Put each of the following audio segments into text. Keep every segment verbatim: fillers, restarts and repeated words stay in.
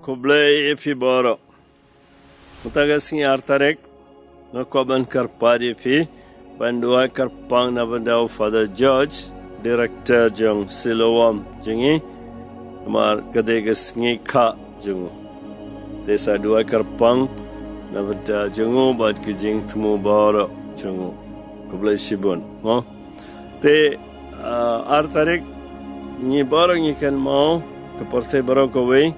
Khublei ïa phi baroh. Mynta ka sngi ar tarik, nga kwah ban kyrpad ïa phi ban duwai kyrpang na bynta u Father George, Director jong Siloam jong ngi, namar ka dei ka sngi kha jong u. Te sa duwai kyrpang na bynta jong u bad ki jingthmu baroh jong u. Khublei shibun. Mo? Te, ah, ar tarik, ngi baroh ngi kynmaw, ka pyrthei baroh kawei,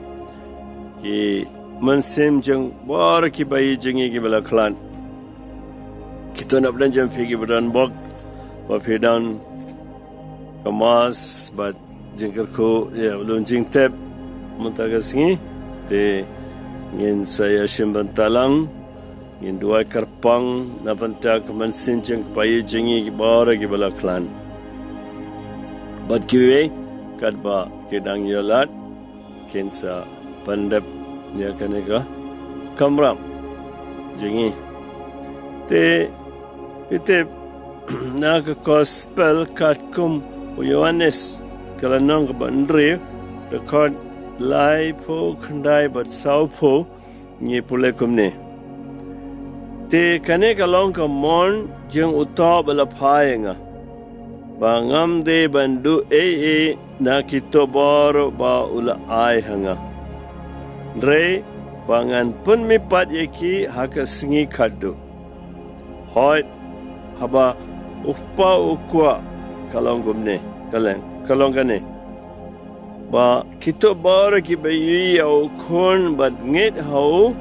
ki mynsiem jong baroh ki baïeit jong ngi kiba la khlad. Kito napdeng jong phi kiba don bok, ba phi don ka mass bad jingkyrkhu ïa u lum jingtep mynta ka sngi. Te ngin sa ïa shim bynta lang, ngin duwai kyrpang na bynta ka mynsiem jong ki baïeit jong ngi baroh kiba la khlad. Bad kiwei katba ki dang ïoh lad, kin sa pyndep ïa kane ka kamram jong ngi. Te phi tip, na ka gospel katkum u Ïoannis, ka lynnong kaba hynriew, dkhot laiphew khyndai bad sawphew, ngi pule kumne: Te kane ka long ka mon jong uto ba la phah ïa nga, ba ngam dei ban duh ei ei na kito baroh ba u la ai ha nga. Hynrei ba ngan pynmihpat ïa ki ha ka sngi khatduh. Hooid, haba u Kpa u kwah, ka long kumne, ka long, ka long kane: Ba kito baroh kiba ïohi ïa u Khun bad ngeit ha u,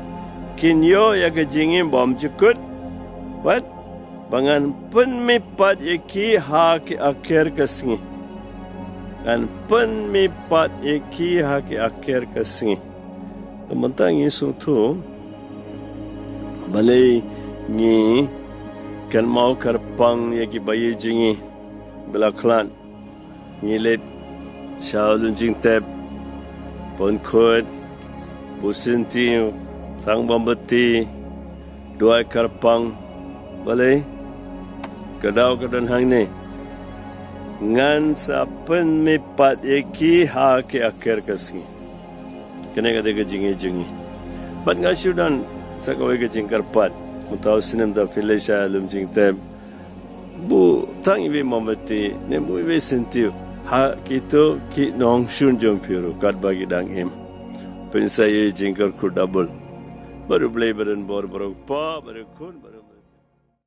kin ïoh ïa ka jingim bymjukut, bad ba ngan pynmihpat ïa ki ha ki akher ka sngi. Ngan pynmihpat ïa ki ha ki akher ka sngi. Te mynta ngi sngewthuh, balei ngi kynmaw kyrpang ïa ki baïeit jong ngi ba la khlad. Ngi leit sha u lum jingtep, pynkhuid, buh syntiew, thang mombati, duwai kyrpang. Balei? Ka daw ka don hangne: Ngan sa pynmihpat ïa ki ha ki akher ka sngi. Kane ka dei ka jingïeit jong ngi. Bad nga shu don sa kawei ka jingkyrpad. Mynta u snem, da phi leit sha lum jingtep, buh tang iwei mombati ne buh iwei syntiew ha kito ki nongshun jong phi ruh katba ki dang im. Phin sa ïoh jingkyrkhu double. Bad U Blei ba don bor, bad U Kpa, bad U Khun, bad U Mynsiem.